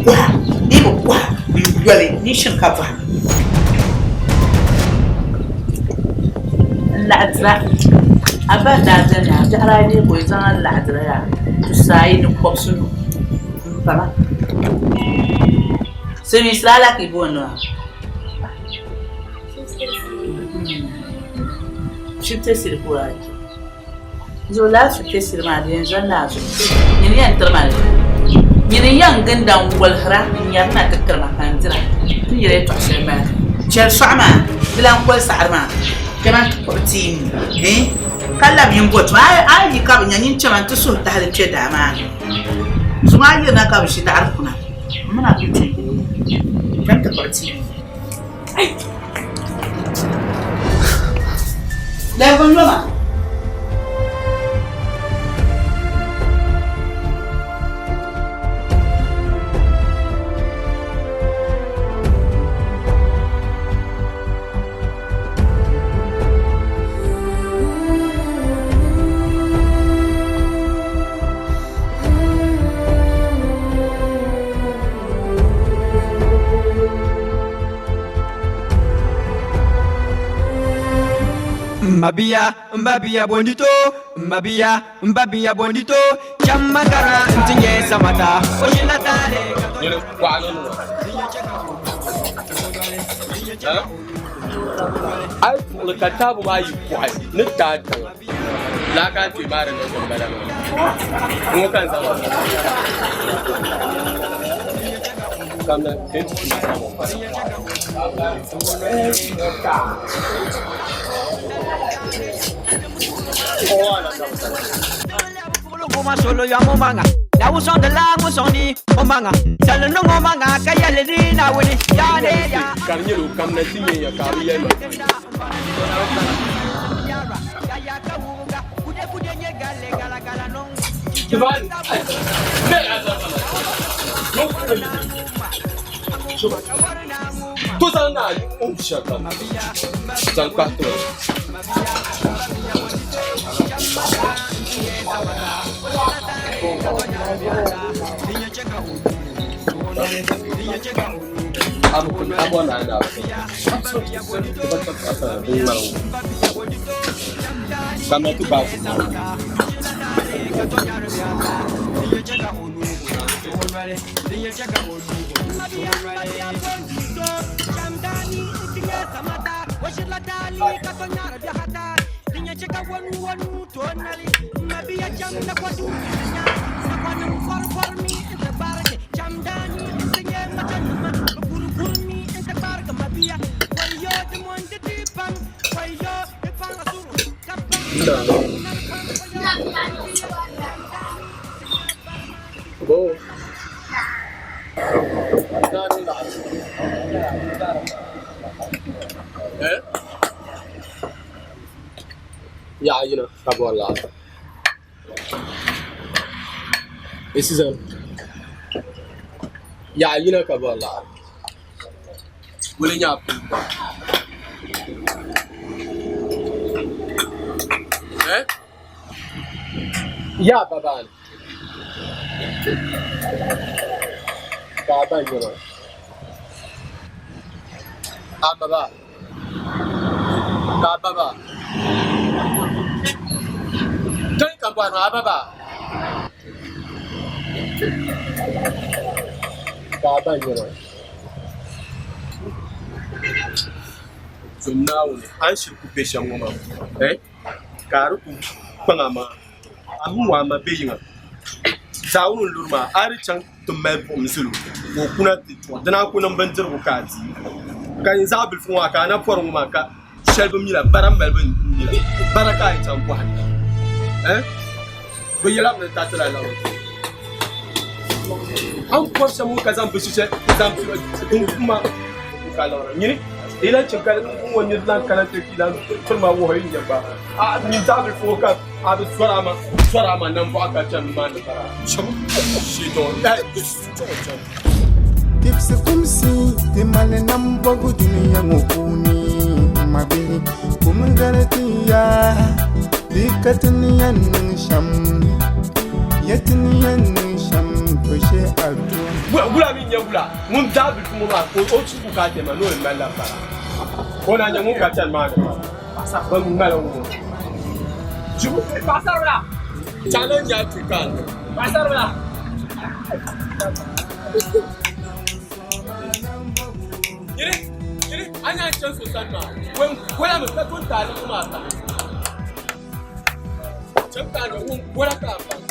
bɔha, di yi bi bɔha n yoli ni shiri ka bɔha. N laɣidira, a ba daa beni yaa biɛɣu daa neei ka o zaŋ a laɣidira yaa tusaayi ni kɔbisinu m-pa ma. Silimiinsi laa la ka yi booni maa? Fifty cedi ka o daa chɛ. Zuɣu laa fifty cedi maa di yɛn zani la a zuɣu. Nyini yɛn tiri ma li. Nyini n-yɛn ginda n-wolihira n-nyari na ti tiri ma ka n dira. Ti ni yɛli yɛtɔɣ shɛli m-bala. Chɛli sɔɣu maa, di lan koli saɣiri maa, kpɛma nti kpuɣi tia mi, eh, ka labi yi m-bo tuma. A yi yi ka bi nya, nyin chama nti suhi tahili kpe daa maa ni. Zuŋɔ a yirina ka bi ʒi daɣiri kuna, m mini a kuli kpe n-gili o. Kpɛm ti kpuɣi tia mi. Lɛbigi n loma. Mabia, mbabia bondito, mabia, mbabia bondito, chamma kara ntinye samata, oshila tale. Ai puɣili ka taabo maa yi kuɣi ni taai tiŋa laa ka a kpee maa di niŋ din bala maa ŋɔ ka n zaŋ kamina Ka di nyɛla o kamina ti nyɛ ya ka a bi yɛli ma. To zaŋ na o shɛli kam zaŋ kpahi ti ma. Yaɣa yino ka bori laɣiri yaɣa yino ka bori laɣiri wuli nyɛ yaa babaani ka a ba n-nyɛ ba a ma ba ka a ba ba kani ka bɔri maa a ba ba ka a ba n-nyɛ ba zom Naawuni a ni shiri ku be shɛm ŋɔ maa ka a di ku kpaŋ a maŋa a mi ŋɔ a ma be yiŋa Zaawuni n-luri maa a di chaŋ ti mali buɣim zali o ka o kuna ti tuɣi dina a ku niŋ bindirigu ka a di ka nyin zaɣ bilifu ŋɔ ka a na pɔri ŋɔ maa ka shɛli bi mi la bara mali bi mi la bara ka a yi chaŋ bɔhi bɛ yɛla bɛ ni tariti la liɣiri a ni pɔri shɛm ŋɔ ka zaŋ bi shɛli zaŋ din kuma ka liɣiri nyini di lan chɛ ka n ŋɔ niri lan kana ti lan tiri ma wuhi n nyɛ gba a nyin zaɣ bilifu ŋɔ ka a bi zɔri a ma zɔri a ma nambɔɣu ka chani maani bara Kibisi kumsi ti mali nam bɔgu dunia ŋɔ puuni ma bihi kum gari ti ya di ka ti ni yɛn niŋ shɛm. Nyɛ ti ni yɛn niŋ shɛm to she a tooni. Wula mi nyɛ wula ŋun daa bilifu ŋɔ maa ka o suhu ka tema ni o yɛn malila fara ka o na nyɛ ŋun ka chani maa ni fara bɛ ŋmala ŋɔ jibu paɣasaribila chana n nya ti ka paɣasaribila yiri yiri a nya n chani so sani maa ŋun gola mi ka ton taali ŋɔ maa ka chani ka a nya ŋun gola ka a baŋ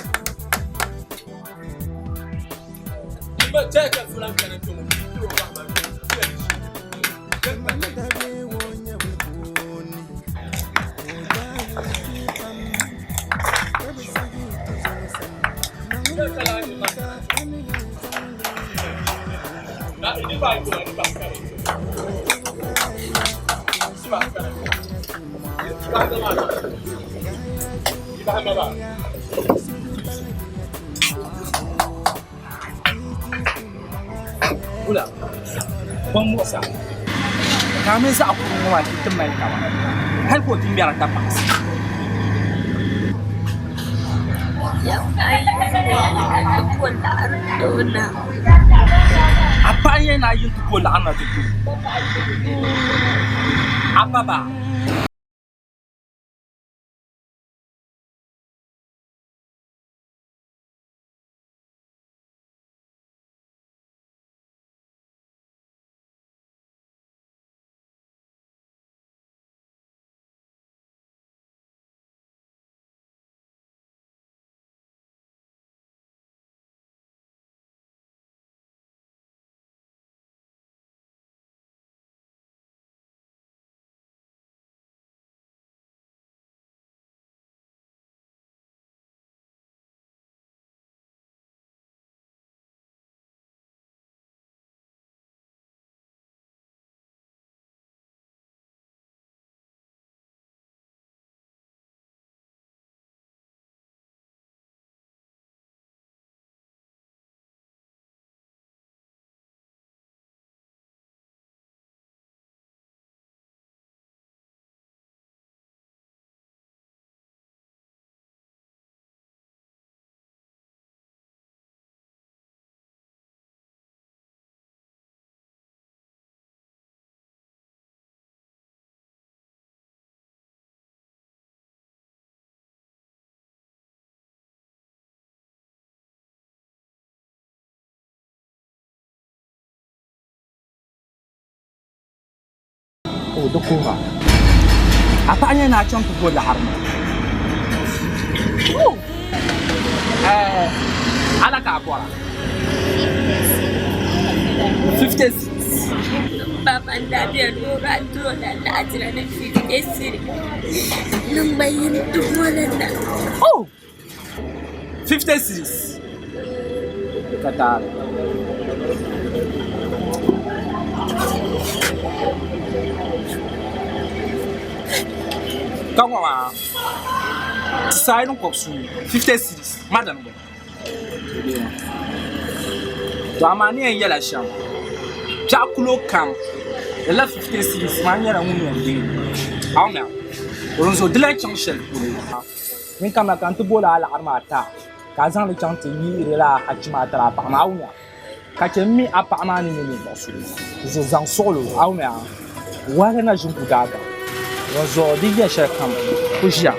Wula ban muɣisa ka a mini zaɣ kurili ŋɔ maa ti mali taba hali ka o ti ŋmɛra tapaɣisi. A paɣa n-yɛli ni a yi nti bo laɣiri na ti ti o. A ba ba. O di kuhira. A paɣa nyɛ ni a chaŋ ti bo laɣiri maa. Ala ka a bɔra. 56. Baba n daa bɛ loori a tiro la laɣatira ni 53 niŋ ba yini tuhi la na. Oh! 56. Ka taali. Ka ŋɔ maa ti saai ni kɔbisuu 56 madam gba. To amaa ni yɛn yɛla shɛm biɛɣu kulo kam lala 56 maa nyɛla ŋun yɛn deei a wumya dinzuɣu di lahi chaŋ shɛli polo. Nyin kamina ka n ti bool a laɣiri maa ti a, ka a zaŋ li chaŋ ti yiɣiri lala hachi maa tiri a paɣa maa, a wumya? Ka chɛ m mi a paɣa maa ni nyɛ ninvuɣ so, zo zaŋ suɣil o, a wumya? Wahala na ʒini ku daa gaŋ. Dinzuɣu di yɛn shɛlikam ku ʒiya.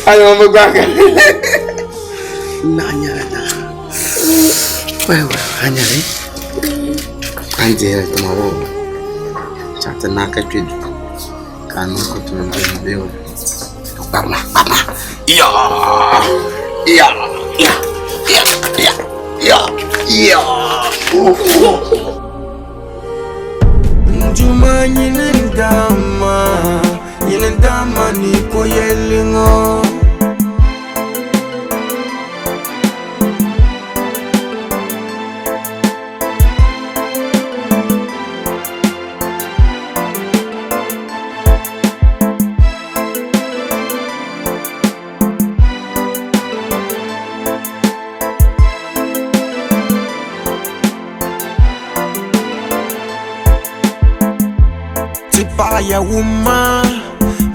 Ayo bi gbaagi. Naɣ nyɛla naa. Wai wai a nyɛli. A ni dihiri ti ma bɔ chaŋ ti naai ka kpe duu ka a niŋ kɔto nim bee bee wala. Kparima kparima yaa yaa yaa yaa yaa yaa. Njuma nyini n-dama, nyini n-dama ni ko yɛlli ŋɔ. Ti paɣiya wumma,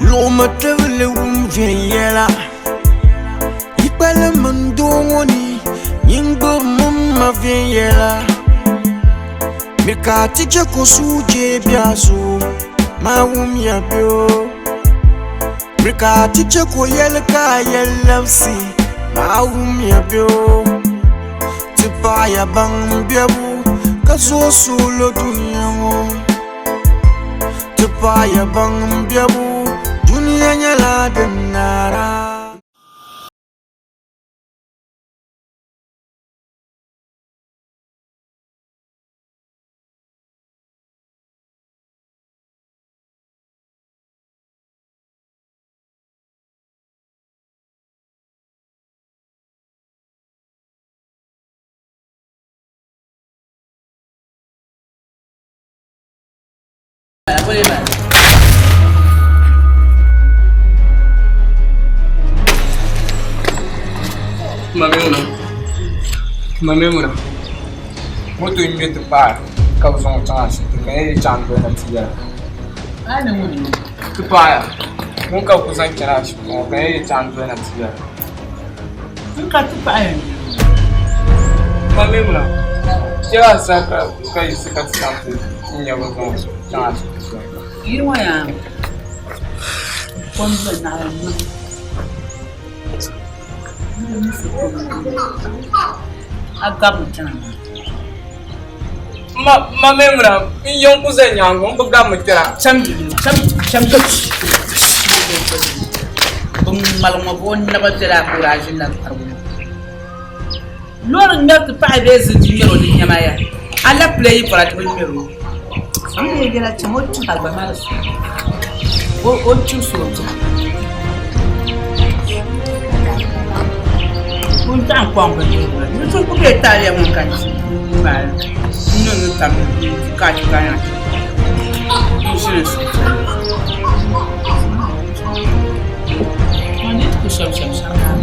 luɣimi tibili wum viɛnyɛla. Yi kpalim n doo ŋɔ ni, nyin gbibimi m ma viɛnyɛla. Miri ka a ti je ka o suhu je biɛhisu, maa wumya bɛ o. Miri ka a ti che ka o yɛli ka a yɛli labisi, maa wumya bɛ o. Ti paɣiya baŋ bebu ka zooi suɣulo dunia ŋɔ. Ti paɣiya baŋ bebu dunia nyɛla din naara. Ma Maimuna, moto n-ŋme ti paai ka bɛ zaŋ o chaŋ ashibiti ka n yɛn chaŋ n-doli na ti yɛli. Ti paaya, ŋun ka bɛ kuli zaŋ chani ashibiti ŋɔ ka n yɛn chaŋ n-doli na ti yɛli. Ma Maimuna, chɛli a saha ka yiɣisi ka ti chaŋ ti nya bɛ zaŋ o chaŋ ashibiti shɛm. Ma Maimuna, n yiŋ ku za nyaaŋa n bi gabimi kpɛra. Bɛ ŋmaligi ŋɔ ka o naba bela ka o daa ʒinila kparigu ni. Loori ŋmɛri ti paɣi bee ziliji ŋmɛri o di nyɛma ya. Alapile yi bɔra ti bi ŋmɛri o. N lee yɛla cham o tuhi a gba maa di o tuhi so o biɛhi. Ŋun taɣi n-kɔŋ bindirigu la, ni so ku be taaliya ŋun ka chi maali n-niŋ ni tam ka a ti kana n ʒini suhupiɛlli. Ni ku shɛm shɛm shɛm maa.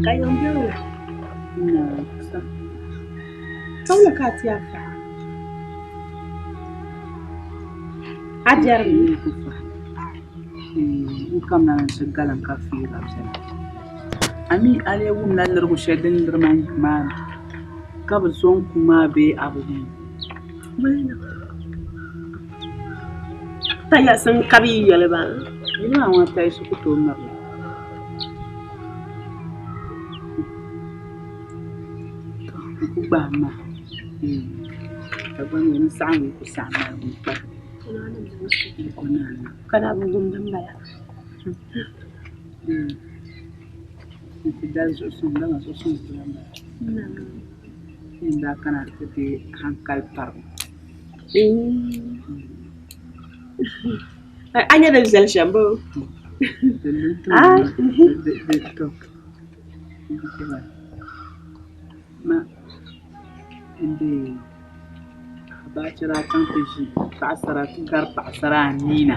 Ka yɛn be o Ka wula ka a ti a fahi? A biɛri mi? N kamina ni n ti galim ka fiila viɛla. A mi a lee wumla lirigu shɛli din liri ma maa ni ka bɛ zo n-ku maa bee a bi wum? Pa yaɣisim ka bɛ yi yɛli ba. Yili maa ŋɔ tayisu ku tooi miri li. Tɔ n ku gbahi ma ka gba mi n saɣim n ku saɣim maligu n-kpa n ku naan niŋ. Ka daa bi wum din bala. N ti dali zuɣusuŋ dama zuɣusuŋ ku lan bala. N daa kana ti deei hankali paribu. A nya din viɛli shɛm boo? Ma Abacha daa chaŋ ti ʒi paɣasara ti gari paɣasara anii na.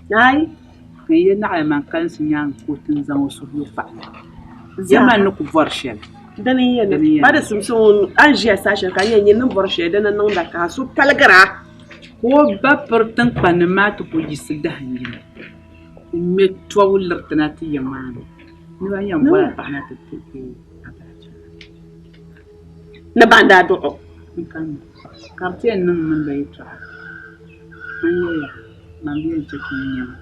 Ka n yɛli naɣila man kalinsi nyaaŋa ka o ti n-zaŋ o suhu yo paɣa la. Ya man ni ku bɔri shɛli. Dini n-yɛn niŋ. Pa di simsi ŋun a ni ʒiya saha shɛli ka a nya nyini ni bɔri shɛli dini niŋda ka a so paligira. Ka o ba piri tiŋkpannim maa ti ku yiɣisi dahim yini n-ŋme tɔbu liriti na ti yiŋ maa ni ni ba yɛn bɔla paɣa na ti ti Abacha. Ni ban daa dɔɣ o. N ka mi. Ka di ti yɛn niŋ m mini ba yɛtɔɣa. Man yɛliya, Man bi yɛn chɛ ka n nya ma.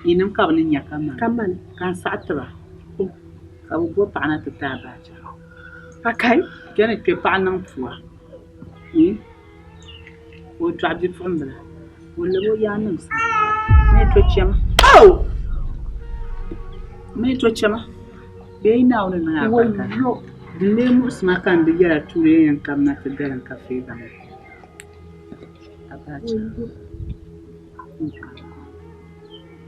Yinim ka bɛ ni nya ka mani, ka n saɣi ti ba. Ka bɛ bo paɣa na ti ti Abacha. Akai. Kpe ni kpe paɣa niŋ pua. Ka o dɔɣi bipuɣimbila. O lab o yaannim sani. N yi to chɛma. Oh! N yi to chɛma. Bee yi Naawuni niŋ a barika. Din lee muɣisi ma ka n di yɛla tuuli yɛn yɛn kamina ti galim ka feega ma. Abacha. N ka.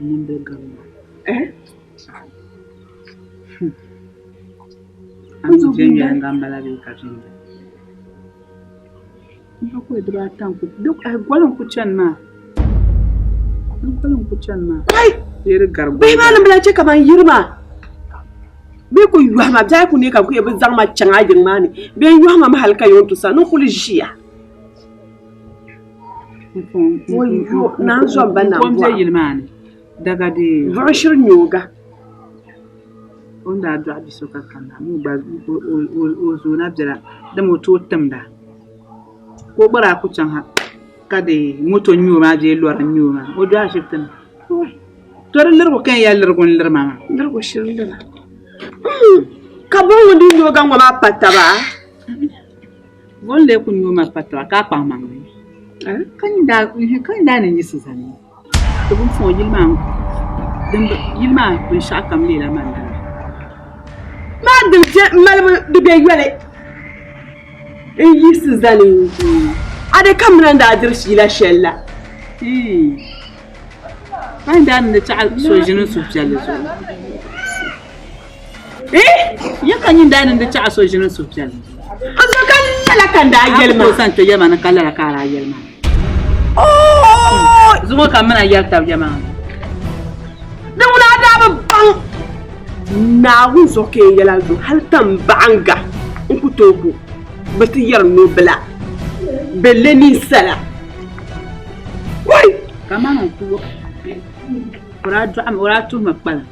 N nimbili gabi ma. Eh? A mi viɛnyɛliŋga m-bala bee ka viɛnyɛliŋga? M ba kuli dibaata n-ku goli n-ku chani maa. Di goli n-ku chani maa. Kai! Bee di gari goli. Bihi maa ni bi lahi che ka ban yiri maa bee ku yɔhi ma biɛhi ku neei ka ku yɛn bi zaŋ ma chaŋ a yiŋ maa ni bee n yɔhi ma mi hali ka yuŋ tusa ni n kuli ʒiya. Wayo naa n-zom ba Kom be nambɔɣu. yili maa ni. Daga dee. Buɣu shiri nyooga. O ni daa dɔɣi bi so ka kanna mi gba o zoona biɛla dama o tooi timda ka o gba daa ku chaŋ ha ka dee moto n-nyɛ o maa bee lɔri n-nyɛ o maa o dɔɣi ashibiti ni. To di lirigu ka yɛn yɛli lirigu n-liri ma maa. Lirigu shiri lira. Ka buɣu ŋun dii nyooga ŋɔ maa pa taba? Buɣu n-lee ku nyoo ma pa taba ka a kpaŋ maŋ ni. Ka nyin daa ni yiɣisi zani. Ti bi fɔn yili maa din bi yili maa binshɛɣu kam leela man dini. Maa din je malibu di be yoli n yiɣisi zani a di ka mina n daa diri fiila shɛli la. Ka n daa niŋdi chaɣa so ʒini n suhupiɛlli zuɣu. Ya ka nyin daa niŋdi chaɣa so ʒini n suhupiɛlli zuɣu. N zo ka lala ka n daa yɛli maa. A ku tooi sani kpe yɛli ma ni ka lala ka a daa yɛli maa. Zuŋɔ ka m mini a yɛri tab yɛmaŋli. Di ŋuna a daa bi baŋ Naawuni zuɣu ka yɛn yɛli a zuɣu hali ka m baɣiŋga n ku tooi ku bɛ ti yɛri nobila bɛ le ninsala. Wai! Kamani n ku o daa dɔɣimi o daa tuhi mi kpalim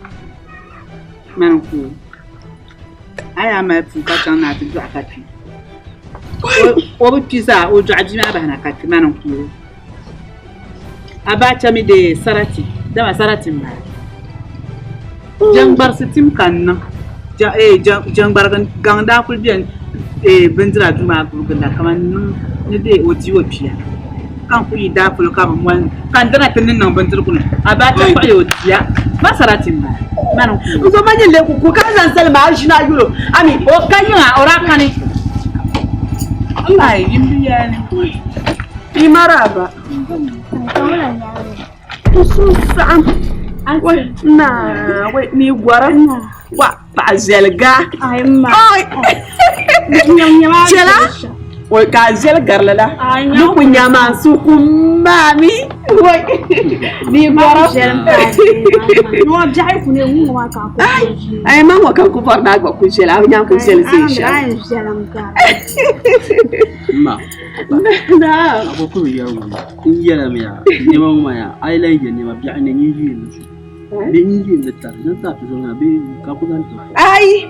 mani n ku o. A yaa mali puu ka chaŋ ni a ti dɔɣi ka kpi. O bi kpi zaa o dɔɣi bia maa bahina ka kpi mani n-ku o. Abacha mi dee sarati dama sarati m-bala. Jɛŋgbarisi tim ka n niŋ jɛŋgbarigi gaŋ daa kuli beni bindira duu maa guli ginda kaman niŋ ni dee o di o kpiya ka n kuli yi daa polo ka bɛ moli ka n dina ti ni niŋ bindirigu ni Abacha kpuɣi o dia ma sarati m-bala. Mani n-ku o. N zo ma nyin lee ku ku ka zaŋ zali ma a ʒini a yul o a mi. O ka yiŋa o daa kani. Ai yim bi yɛli ni. Yi maraba. N suhu saɣim. Wai naa wai ni gɔrim wa paɣa viɛliga. Oi chɛla wai ka a viɛli garili la ni ku nya maa n suhu ku maami wai ni gɔrim. Ai man ŋɔ ka n ku bɔri ni a gba ku viɛla a bi nya n ku viɛli zee shɛm. Ma, Naam. a ko ku bi yɛri ŋɔ n yɛla mi yaa nɛma ŋɔ maa yaa a yi lahi yɛ nɛma biɛɣu ni nyin yi ni su bee nyin yi ni tari zaŋ ti a tuzo maa bee ka ku zaŋ ti Ai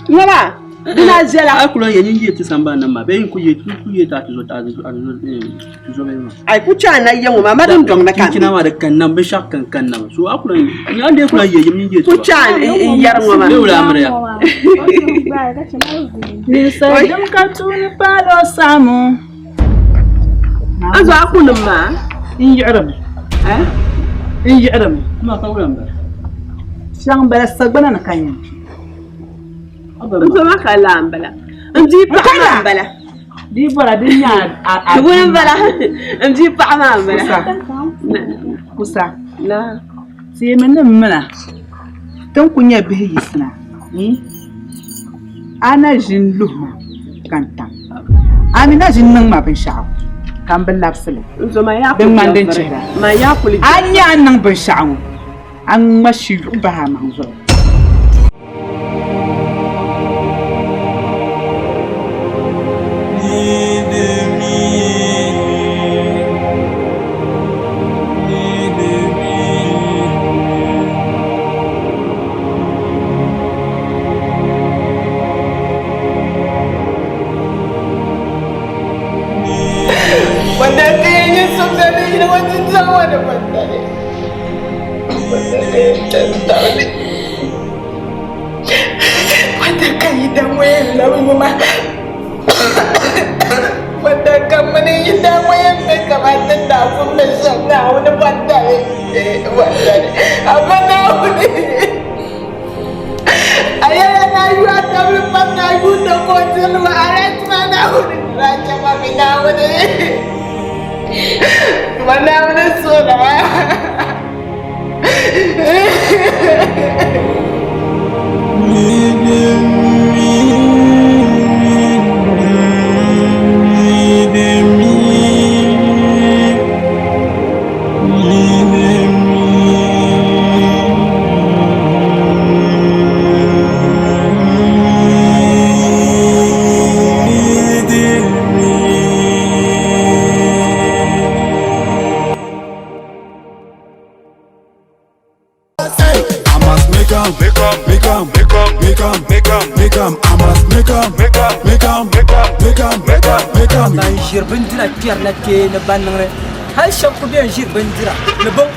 ŋɔ maa dina viɛla. A ku lahi yɛ nyin yi ti sambani nim maa bee n ku yɛ ku yɛ ti a tuzo a tuzo bee maa. Ai ku chɛ a na yɛ ŋɔ maa ma din dɔŋ na ka chinchina maa di kanna binshɛɣu kan kanna mi so a ku lahi a dee ku lahi yɛ yim nyin yi ku chɛ a n yɛri ŋɔ maa. Bee wula amiriya. Ninsal dim ka tuuni paali o saɣimu. A zo a kunim maa. N yiɣirimi. N yiɣirimi. Ma ka wula m-bala. Shɛŋ m-bala sagbana ni ka nyam. N zo ma ka laa m-bala. N bia paɣa maa m-bala. Di yi bɔra di ni nyɛ a Ŋuni m-bala. N bia paɣa maa m-bala. Kusa. Teemi ni mina ti ni ku nyɛ bihi yiɣisina a na ʒi n-luhi ma ka n tam. A mi na ʒi n-niŋ ma binshɛɣu ka m bi labisi li. Di ŋmani din chihira. A nya a ni niŋ binshɛɣu ŋɔ, a ŋma shiyuɣu bahi a maŋ zuɣu. ni yili ŋɔ dundɔŋ ŋɔ ni bɔtali. Bɔtali ka tabili. Bɔta ka yi daŋ ŋɔ yɛn labi yuma. Bɔta ka mini yi daŋ ŋɔ yɛn be kaman ti daa pun be shɛm Naawuni bɔtali. Bɔtali. Abba Naawuni. A yɛla ni a yu a tabili pam ni a yuunda ka o diri li maa, a daa ti ma Naawuni ni daa chɛ ma mi Naawuni. Ma Naawuni suhuri ma. I must make 'em, make 'em, make 'em, make 'em, make 'em, make 'em, make 'em. I must make 'em, make 'em, make 'em, make 'em, make 'em, make 'em, make 'em. Ban ʒiri bindira kpɛrina kpee ni ban niŋdi hali shɛba ku bɛn ʒiri bindira ni bin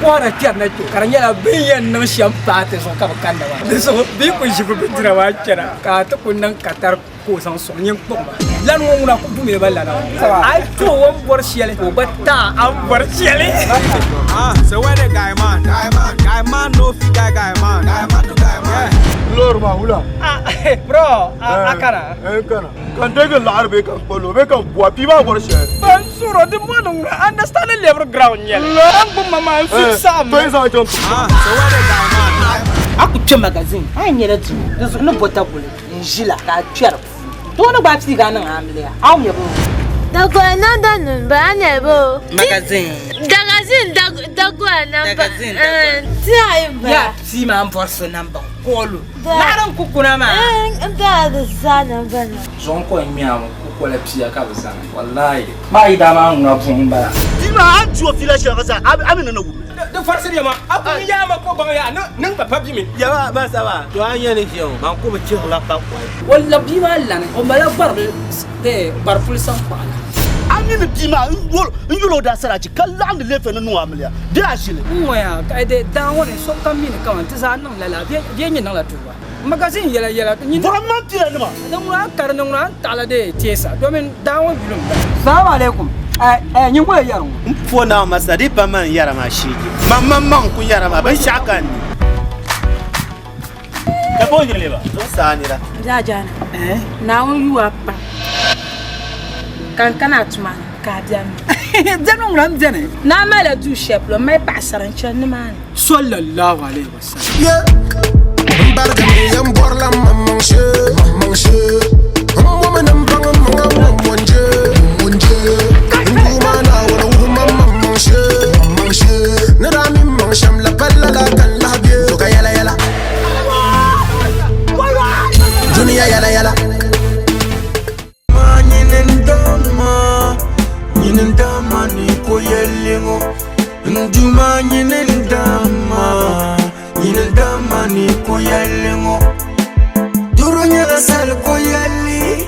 kɔhira kpɛrina kpee ka di nyɛla bɛ ni yɛn niŋ shɛm paai ti zuɣu ka bɛ kanna maa di zuɣu bɛ yi ku ʒi bɛ bindira maa chana ka a ti ku niŋ katari ka o zaŋ sɔŋ nyin kpuɣi ma lani ŋɔ ŋuna ku bumila ba lana a yi ti o o ni bɔri shɛli ka o gba taai a ni bɔri shɛli. Ah, so where the guy man? Guy man, guy man, no fi guy, guy man. Guy man to guy man. Loori maa wula. Ah, bro, a kana. Eh, kana. Ka n deegi laɣiri bee ka n kpali o bee ka n bu a bia maa bɔri shɛli. Ban sɔrɔ di mɔni ŋuna understanding level ground nyɛli. An gbubi ma maa n fi saɣim. To yi zaŋ chaŋ. Ah, so where the guy man? A ku kpɛ magazine a yɛn nyɛla duu di zuɣu ni bɔta guli n ʒila ka a kpɛri puuni doo ni gbaai piiga a niŋ amiliya a wumya bɛ Dagoya nanda nim ba ne bo. Magazine. Magazine dagoya namba. Magazine dagoya. Ti ayi ba. Ya pii maa n bɔri so namba koolu naɣiri n ku kuna maa. N da di zaa namba na. Zuɣu n ko n ŋmɛya ŋɔ ku kola pia ka bi zaŋ wallahi maa yi daa maa ŋuna buɣum n bala. Bia maa a ni ti o fiila shɛli ka zaa a mi ni na wum. Di farisi ma a ku yaa ma ko baŋ yaa niŋ pa pa bimi. Yaba ba saba to a nyɛ ni ʒiya ŋɔ man ku bi chihirila pa kɔhi. O la bia maa lani o malila gbari puli saŋkpaɣu la. A mi ni bia maa n yuli o daa sarachi ka laɣindi leefe ni niŋ o amiliya bee a ʒili. N ŋɔya ka di daa ŋɔ ni sokam mi ni kaman ti zaa niŋ lala bee nyɛ niŋla tuuba. Magazine yɛla yɛla. Bɔhim man pila nima. Ni ŋuna a kari ni ŋuna a ni taɣila dee teesa domin daa ŋɔ yuli m-bala. Salamu alaikum. Nyin ŋɔ yɛri ŋɔ. N po Naawuni masa di pa man yɛra maa sheegi. Man man maŋ n ku yɛra maa binshɛɣu ka n ni. Ka bo nyɛ ba zuɣusaa nira. N Jaana, Naawuni yu a pam ka n kana a tuma ni ka a bɛni mi. Bɛni ŋuna m bɛni. Naa malila duu shɛli polo m mali paɣasara n chani nimaani. Sallallahu alaihi wasallam. Yeah. N barigimi yɛn bɔrila m maŋmaŋ shee, maŋmaŋ shee. N bɔmi ni m baŋ m maŋa ŋɔ mɔnje, mɔnje. N Duuma Naawuni wuhi ma m maŋmaŋ shee, maŋmaŋ shee. Ni daa mi m maŋ shɛm la pali lala ka n lahi be. So ka yɛla yɛla. Dunia yɛla yɛla. Ma nyini n dama, nyini n dama ni ko yɛlli ŋɔ. N Duuma nyini n dama, nyini n dama ni ko yɛlli ŋɔ. Doro nyɛla sali ko yɛlli,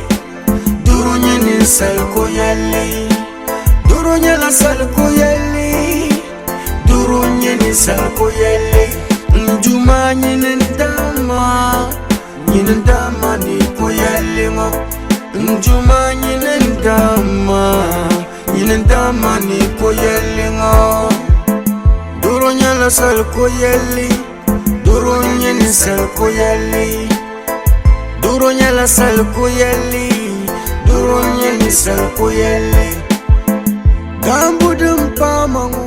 doro nyɛ ninsali ko yɛlli. Doro nyɛla sali ko yɛlli, doro nyɛ ninsali ko yɛlli. N Duuma nyini n dama, nyini n dama ni ko yɛlli ŋɔ. N Duuma nyini n dama, nyini n dama ni ko yɛlli ŋɔ. Doro nyɛla sali ko yɛlli, doro nyɛ ninsali ko yɛlli. Doro nyɛla sali ko yɛlli, doro nyɛ ninsali ko yɛlli. Dambu din paai ma ŋɔ.